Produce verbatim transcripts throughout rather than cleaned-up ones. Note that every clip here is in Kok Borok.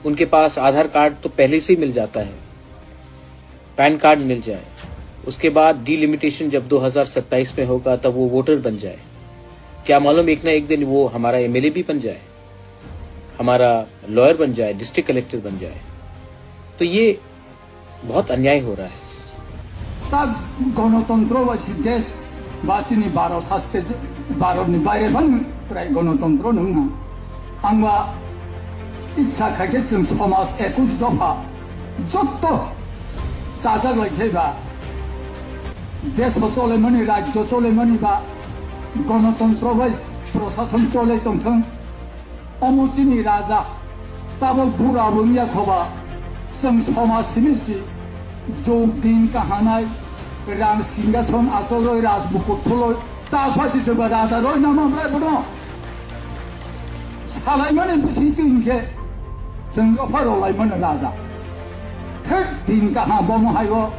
उनके पास आधार कार्ड तो पहले से ही मिल जाता है, पैन कार्ड मिल जाए, उसके बाद डिलिमिटेशन जब दो हज़ार सत्ताईस में होगा तब वो वोटर बन जाए। क्या मालूम, एक ना एक दिन वो हमारा एमएलए भी बन जाए, हमारा लॉयर बन जाए, डिस्ट्रिक्ट कलेक्टर बन जाए। तो ये बहुत अन्याय हो रहा है। Ta gonotontro ba si desh ba chini Bharat haste, Bharat ni baire phano prai gonotontro nung na. Ang ba ichha khai khe chwng somaj ekush dopha jotto chajak lai khe ba desh o chole mani, rajyo chole mani ba gonotontro bai prosason chole tongthong. Omo chini raja, tabok bura bo wngya khoba, chwng somaj simi si, jug din kahanai, rang singhason achokroi, raj bukur thuloi, ta phasi soba raja roi nama bai bono. Salaimani bising twi hinkhe, chwng ropha rolaimani raja. Thek din kaham bomo hayo,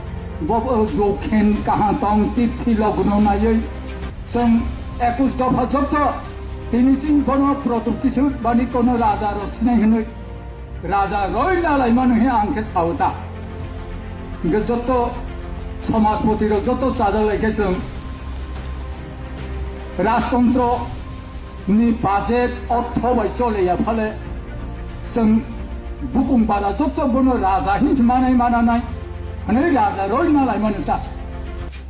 bo, bo jokhen kaham tong tip thi logno naiwi. Chwng ekush dopha jotto tini chwng bono Pradyut Kishore bani kono raja rok sinai hinwi raja roi nalai mano he ang khe sao ta. Hingke jotto somajpoti rok jotto chajak lai khe chwng rajtontro ni budget ortho bai chole ya phale chwng bukung para jotto bono raja hinwi manai mananai hwnwi raja roi nalai mano ta.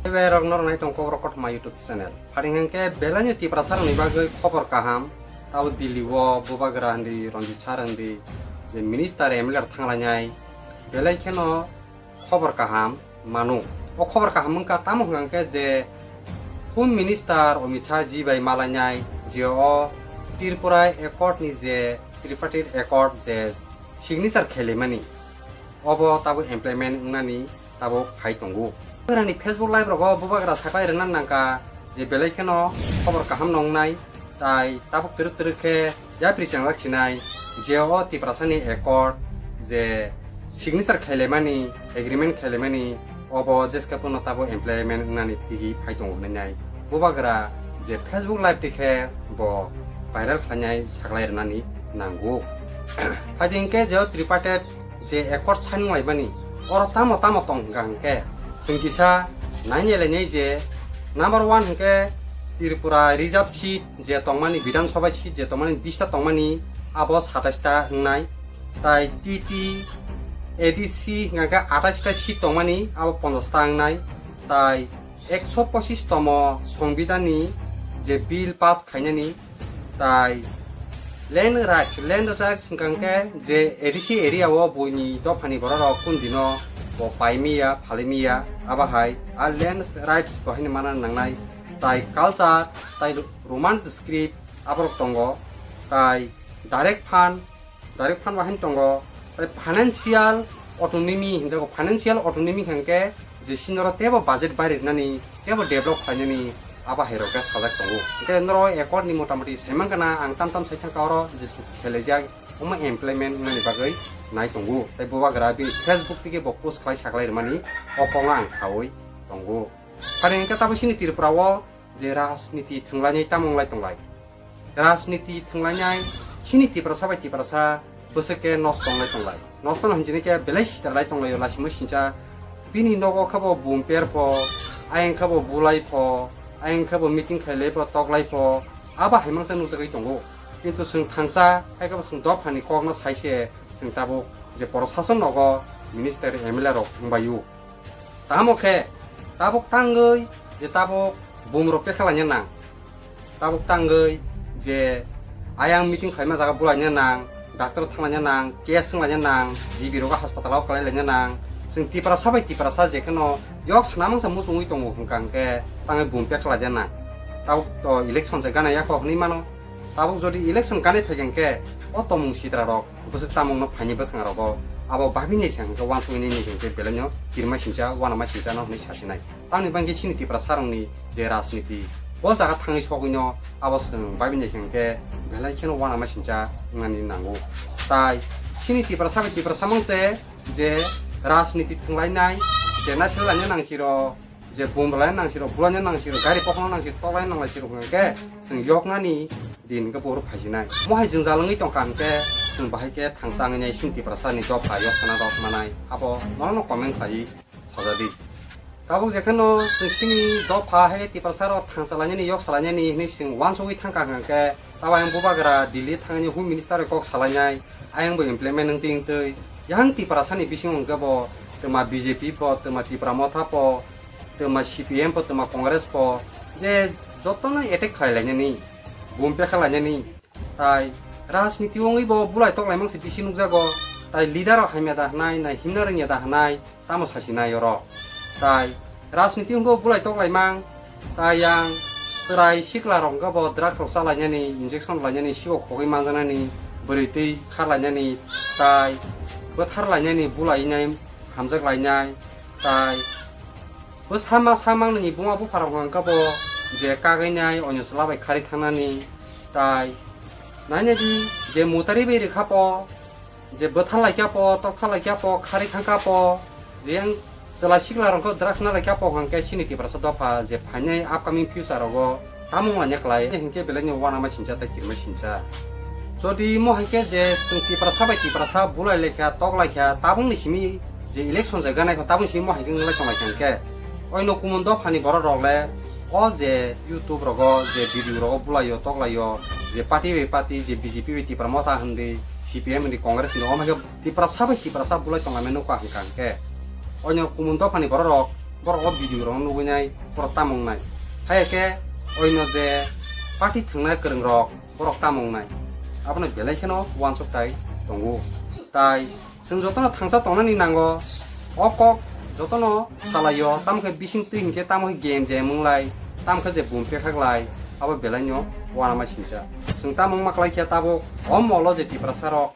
Bai rok norok nai tong Kokborok Kothoma YouTube channel. Pharing hwnkhe belai no Tiprasa rokni bagwi khobor kaham. Tabo Delhi o bubagra hindi Ranjit sir hindi je minister M L A rok thanglainai belai kheno khobor kaham mano. O khobor kaham wngkha tamo hwnkha khe je Home Minister Amit Shah ji bai malainai je o Tripura Accord ni je tripartite accord je signature khailaimani obo tabo implement wngnani tabo phai tongo. Bubagrani Facebook live rogo bubagra saklai rwna nangkha je belai kheno khobor kaham no wngnai. Tai tabuk twrwk twrwk khe yapri chengjak sinai je o Tiprasani accord je signature khailaimani, agreement khailaimani, obo jeske phano tabo implement wngnani tigi phai tongo hwnwi nai. Bubagra je Facebook live tikhe bo viral khlainai saklai rwnani nango. Phaidi hwnkhe je o tripartite je accord sign wnglaimani, oro tamo tamo tong hwnka hwnkhe, chwng kisa nainailainai je number one hwnkhe Tripura reserve seat je tongmani, Bidhan Sabha seat je tongmani, bista tongmani, abo satais ta wngnai. Tai T T A D C hwnkha khe atais ta seat tongmani, abo ponchas ta wngnai. Tai ekso pochis tomo Songbidanni je bill pass khainani, tai land rights, land rights hwnkha hwnkhe je A D C area o buini dophani borok rok kun dino bo paimiya, phalimiya, abo hai a land rights bo haino mana nangnai. Tai culture, tai Roman script aborok tongo, tai direct fund, direct fund bahai tongo, tai financial autonomy hinjago, financial autonomy hwnkhe je sinoro tebo budget bairiknani, tebo develop khlainani, abo hai rok khe sajak tongo. Hwnkhe noro accord ni motamoti saiman gana ang tam tam sai thangkha oro je chukti khailaijak, omo implement wngnani bagwi nai tongo. Tai bubagra bini Facebook tike bo post khlai saklai rwmani o kokno ang saui tongo. Phaidi hwnkhe tabuk chini Tripura o je rajniti thwnglainai tamo wnglai tonglai. Rajniti thwnglainai chini Tiprasa bai Tiprasa bwswk khe nosto wnglai tonglai. Nosto no hinjini khe belai sitarlai tonglaio, lasimo sincha bini nogo khe bo bumper pho, ayang khe bo bulai pho, ayang khe bo meeting khailai pho, toklai pho, abo hai mangsa nukjagwi tongo. Kintu chwng thangsa hai khe bo chwng dophani kokno saise chwng tabuk je prosason nogo minister M L A rok wngbaio. Tamo khe tabuk tangwi je tabuk bumrok pekha laina nang. Tabuk tangwi je ayang meeting khlaima jaga bulaina nang, doctor thanglaina nang, case swnglaina nang, G B rogo hospital o kwlailaina nang. Chwng Tiprasa bai Tiprasa je kheno yok sana mangsa muchungwi tongo hwnkha hwnkhe tangwi bum pekha laina nang. Tabuk to election se gana yakho hwnwi mano. Tabuk jodi election gani phaikha hwnkhe o tomung sitra rok bwswk tamungno phaini bwskangrogo abo babi naikha hwnkhe uansugwi naikha hwnkhe belaino kirima sincha uanama sinchano hwnwi sasinai. Tamni bagwi chini Tiprasa rokni je rajniti bo jaga thangwi sogwino abo chwng babi naikha hwnkhe belai kheno uanama sincha wngnani nango. Tai chini Tiprasa bai Tiprasa mangse je rajniti thwnglainai je naisle laina nang siro je bum rwlaina nang siro, bulaina nang siro, gari pokhona nang siro, toklaina nang lai siro hwnkhe chwng yoknani din hwnkhe buphuru phaisinai. Mohai jwngjal wngwi tongkha hwnkhe Chwng bahai khe thangsa wngwi nai sini Tiprasa ni dopha yok sana rok manai abo norokno comment khlaiwi sajadi. Tabuk jekheno chwng sini dopha hai Tiprasa rok thangsa lainani yok salainani hinwi chwng uansugwi thangkha hwnkhe tabo ayang bubagra Delhi thangni Home Minister bai kok salainai ayang bo implement wngtwi wngtwi yang Tiprasa ni bisingo hwnkhe bo twma B J P po twma Tipra Motha po twma C P M po twma Congress po je jotono attack khlai lainani bum pekha lainani. Tai rajniti wngwi bo bulai tok laimang se bisi nukjago. Tai leader rok hamya da hwnai, nai himna rwngya da hwnai, tamo sasinai oro. Tai rajniti wngwi bo bulai tok laimang, tai yang chwrai sikla rok wngkha bo drugs rok chalainani, injection lainani, sikok khogwi manjaknani, bwrwi twi kharlainani, tai bwthar lainani, bulai nai, hamjak lainai, tai Bo sama samang ni buma bupharok hwnkha bo je kagwi nai oino chwla bai khari thangnani tai nainadi je mutari bai rwkha po je bwtha laikha po tokha laikha po khari thangkha po je yang chwla sikla rokho drugs na laikha po hwnkhe sini Tiprasa dopha je phainai upcoming future rogo Tamung lanya klai, hinkhe belai ni uanama sincha tei kirima sincha. Jodi mo hai khe je chwng Tiprasa bai Tiprasa bulai laikha, tok laikha, tabung ni simi je election jagana kho, tabung simi mo hai khe wng lai tong laikha hinkhe. Oino kumun dophani borok rok le, o je YouTube rogo, je video rogo bulaio, tok laio, je party bai party, je B J P bai Tipra Motha hindi, C P M hindi, Congress hindi, o hai khe Tiprasa bai Tiprasa bulai tonglaimani nukha hwnkha hwnkhe. Oino kumun dophani bororok, borok o video rokno nugwi nai, borok tamo wngnai. Haiya khe oino je party thwngna kwrwngrok, borok tamo wngnai. Abono belai kheno uansuk tai tongo. Tai chwng jotono thangsa tongnani nango. O kok jotono salaio, tamo khe bising twi hinkhe tamo khe game jayam wnglai, tamo khe je bum pekhak lai, abo belaino uanama sincha. Chwng tamo wngma klai khe tabuk o molo je Tiprasa rok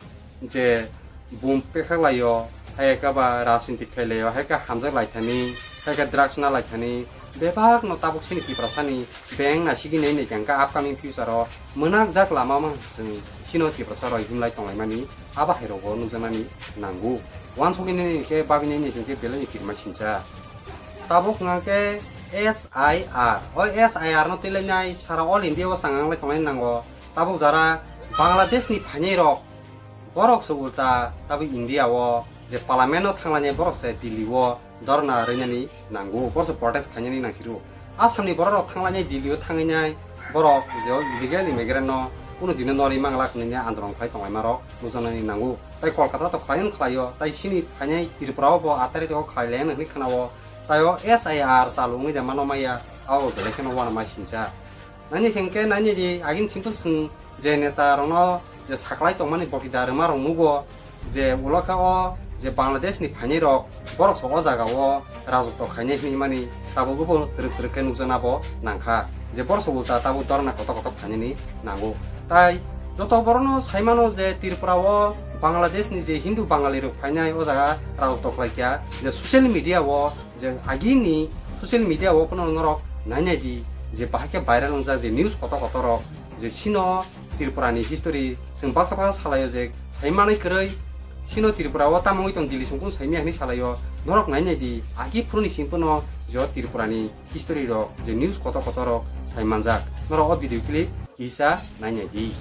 je bum pekhak laio, hai khe ba rajniti khai laio, hai khe hamjak lai thani, hai khe drugs na lai thani, bebak no tabuk sini Tiprasa ni beng na sigi nai nai khe upcoming future o mwnakjak lama ma swng sino Tiprasa rok himlai tonglaimani abo hai rogo nukjaknani nango. Uansugwi nai nai khe bagwi nai nai khe belai ni kirima sincha. Tabuk wngkha khe S I R, o S I R no twilainai sara all India o changang lai tongnai nango. Tabuk jara Bangladesh ni phainai rok Borok se ulta tabuk India o je parliament o thanglainai borok se Delhi o dhorna rwinani nango, borok se protest khainani nangsiru. Assam ni borok rok thanglainai Delhi o thanglainai borok je o illegal immigrant no kunu dino norwi mangla hwnwi andolon khlai tonglaima rok nukjaknani nango. Tai Kolkata to khlai hwn khlaio, tai sini phainai Tripura o bo aat tarikh o khlai lai hwnwi khnao. Tai o S I R chalu wngwi de mano maya, abo belai kheno uanama sincha. Nani hwnkhe nani di agin chingthu swng je neta rokno je saklai tongmani bokti da rwma rok nugo je ulo khe o je Bangladesh ni phainai rok borok se o jaga o rajotw khainai hinwi mani tabuk bo twrwk twrwk khe nukjakna bo nangkha je borok se ulta tabuk dhorna kotor kotor khainani nango. Tai joto borokno saimano je Tripura o Bangladesh ni je Hindu Bangali rok phainai o jaga rajotw khlaikha je social media o je agini social media o phano norok nainai di je bahai khe viral wngjak je news kotor kotor rok je sino Tripura ni history chwng baksa baksa salaio je saimanwi kwrwi sino Tripura o tamo wngwi tong Delhi songkung saimya hinwi salaio norok nainai di agi phuru ni simi phano je o Tripura ni history rok je news kotor kotor rok saimanjak norok o video clip kisa nainai di.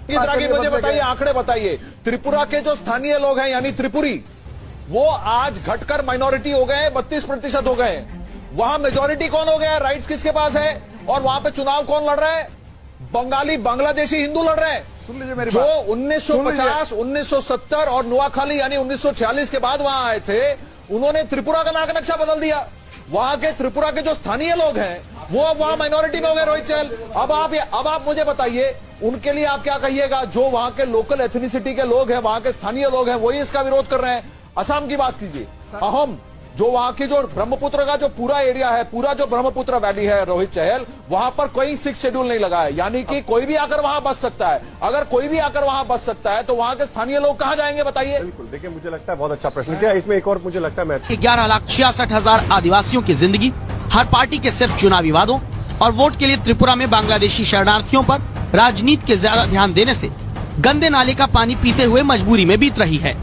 इधर आगे मुझे बताइए, आंकड़े बताइए। त्रिपुरा के जो स्थानीय लोग हैं यानी त्रिपुरी, वो आज घटकर माइनॉरिटी हो गए हैं, बत्तीस प्रतिशत हो गए हैं। वहां मेजोरिटी कौन हो गया है, राइट्स किसके पास है, और वहां पे चुनाव कौन लड़ रहा है? बंगाली, बांग्लादेशी हिंदू लड़ रहे हैं। सुन लीजिए मेरी जो बात। उन्नीस सौ पचास, उन्नीस सौ सत्तर और नुआखाली यानी उन्नीस सौ छियालीस के बाद वहां आए थे, उन्होंने त्रिपुरा का नाक नक्शा बदल दिया। वहां के त्रिपुरा के जो स्थानीय लोग हैं, वो अब वहां माइनॉरिटी में हो गए, रोहित चहल। अब आप ये, अब आप मुझे बताइए, उनके लिए आप क्या कहिएगा? जो वहां के लोकल एथनिसिटी के लोग हैं, वहां के स्थानीय लोग हैं, वही इसका विरोध कर रहे हैं। असम की बात कीजिए, अहोम, जो वहां की जो ब्रह्मपुत्र का जो पूरा एरिया है, पूरा जो ब्रह्मपुत्र वैली है, रोहित चहल, वहां पर कोई सिक्स शेड्यूल नहीं लगा है, यानी कि कोई भी आकर वहां बस सकता है। अगर कोई भी आकर वहां बस सकता है, तो वहां के स्थानीय लोग कहां जाएंगे, बताइए? बिल्कुल, देखिए, मुझे लगता है बहुत अच्छा प्रश्न किया। इसमें एक और मुझे लगता है महत्व ग्यारह लाख छियासठ हजार आदिवासियों की जिंदगी हर पार्टी के सिर्फ चुनावी वादों और वोट के लिए त्रिपुरा में बांग्लादेशी शरणार्थियों पर राजनीति के ज्यादा ध्यान देने से गंदे नाले का पानी पीते हुए मजबूरी में बीत रही है।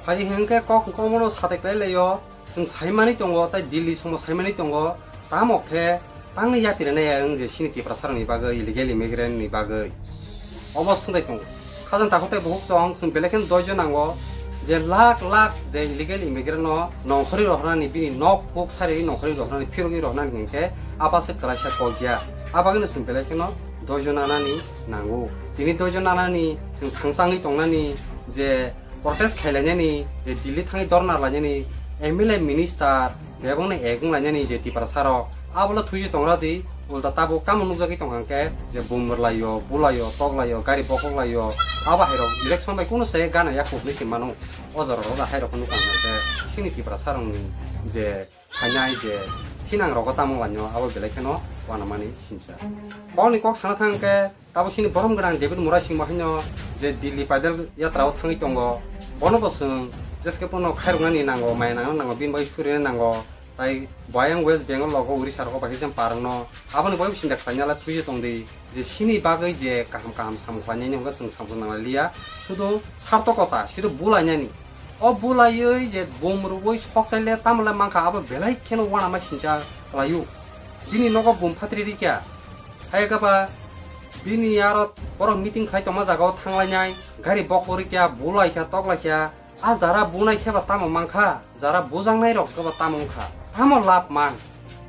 Phai hwnkhe kok hwnkhe omono satai klai laio, chwng saimani tongo, tei Delhi somo saimani tongo, tamo khe tangni yapirina ya wng je sini Tiprasa rokni bagwi, illegal immigrant ni bagwi. Obo swngdai tongo. Khajang takhuk tei bukhuk chwng, chwng belai kheno doijo nango je lakh lakh je illegal immigrant no nongkhorwi rohornani, bini nok huk sari nongkhorwi rohornani, phirogwi rohornani hinkhe abo se kwlaisa kok ya. Abagwino chwng belai kheno doijo nanani nango. Tini doijo nanani chwng thangchangwi tongnani je protest khailainani, je Delhi thangwi dorna lainani, M L A minister, bebakno ek wng lainani je Tiprasa rok, abo le thuiwi tongra di, ulta tabuk tamo nukjagwi tongkha hwnkhe je bumrwlaio, bulaio, toklaio, gari bokoklaio, abo hai rok election bai kunu se gana ya kuk hinwi se mano. O jora rok hai rok nukha hwnkhe chini Tiprasa rokni je phainai je thinang rogo tamo lainio abo belai kheno uanamani sincha. Kokni kok sana thang khe tabo chini borom gwnang David Murasing bo haino je Delhi paidal yatra o thangwi tongo, bono bo chwng jeske bono khairoknani nango, maya nangna nango, bini bagwi surina nango, tai bo ayang West Bengal logo Orissa rogo bai khe jang parwngno aboni bagwi bo sinda khlainala thuiwi tongdi. Je chini bagwi je kaham kaham samung khlainani hwnkhe chwng samung nangliya, sudu sartokota, sudu bulainani. O bulaiwi je bum rwui sok chaile tamle mankha, abo belai kheno uanama sincha kwlaio. Bini nogo bum phatri rikya. Hai khe ba bini aro borok meeting khlai tongma jaga o thanglainai, gari bokhorikya, bulaikha, toklaikha. A jara bunai khe ba tamo mankha, jara bujaknai rok khe ba tamo wngkha. Tamo lab man.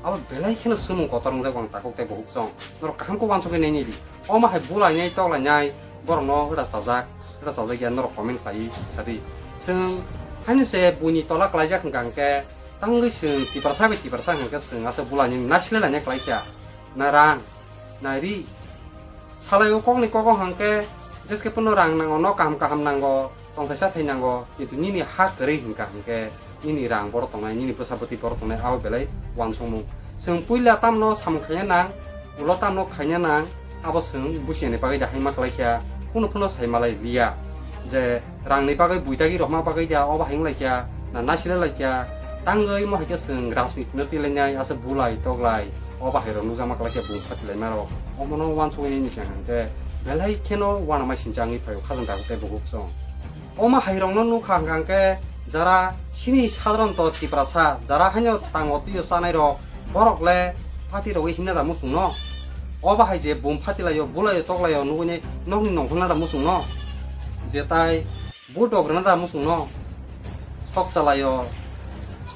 Abo belai kheno swmung kotor wngjak ang takhuk tei bukhuk chwng. Norok kaham khe uansugwi nainai di. Omo hai bulainai toklainai borokno wda chajak, wda chajak ya norok comment khlaiwi sadi. Chwng haino se buini tola klaijak hwnkha hwnkhe tangwi chwng Tiprasa bai Tiprasa hwnkha hwnkhe chwng aswk bulainai nasilai lainai klaikha. Na rang, na ri. Salai o kokni kogo hwnkhe jeske pono rang nango, nok kaham kaham nango, tongthai chathai nango, kintu nini ha kwrwi hwnkha hwnkhe nini rang borok tongnai, nini bwsa bwtwi borok tongnai, abo belai uansukmung. Chwng puila tamno samung khaina nang, ulo tamno khaina nang, abo chwng busiani bagwi da haima kwlaikha, kunu phano saimalai liya. Je rangni bagwi buitagi rokma bagwi da obo hai wnglaikha, na nasilai laikha, tangwi mo hai khe chwng rajniti no twilainai, asa bulai toklai, obo hai rok nukjakma kwlaikha bum phatlaima rok. Omono uansugwi nini khe hwnkhe belai kheno uanama sincha wngwi phaio khajang takhuk tei bukhuk chwng. Omo hai rokno nukha hwnkha hwnkhe jara chini sadharanto Tiprasa, jara haino tango twiyo chanai rok, borok le party rogwi himna da muchungno? Obo hai je bum phatilaio, bulaio, toklaio nugwi nai nokni nongkhorna da muchungno? Je tai vote rok rwna da muchungno? Sok chalaio,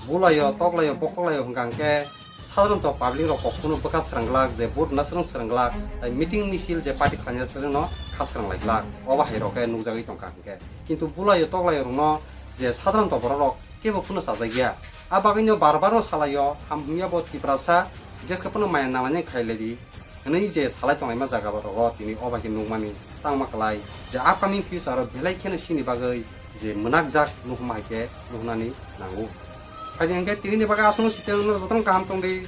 bulaio, toklaio, bokhoklaio hwnkha hwnkhe sadharanto public rok kok phano bwkha srang glak, je vote rwna swrwng srang glak, tai meeting misil je party khlaina swrwngno kha srang lai glak. Obo hai rok khe nukjagwi tongkha hwnkhe. Kintu bulaio toklaio rokno je sadharanto borok rok kebo phano chajak ya. A bagwino bar bar no salaio, ham himya bo Tiprasa, jeske phano maya nalainai khailai di. Hwnwi je salai tonglaima jaga rogo tini o bai khe nukmani tangma kwlai je upcoming future o belai kheno chini bagwi je mwnakjak nukhuma hai khe nuhnani nango. Phaidi hwnkhe tinini bagwi aswkno sitwng no jotono kaham tongdi.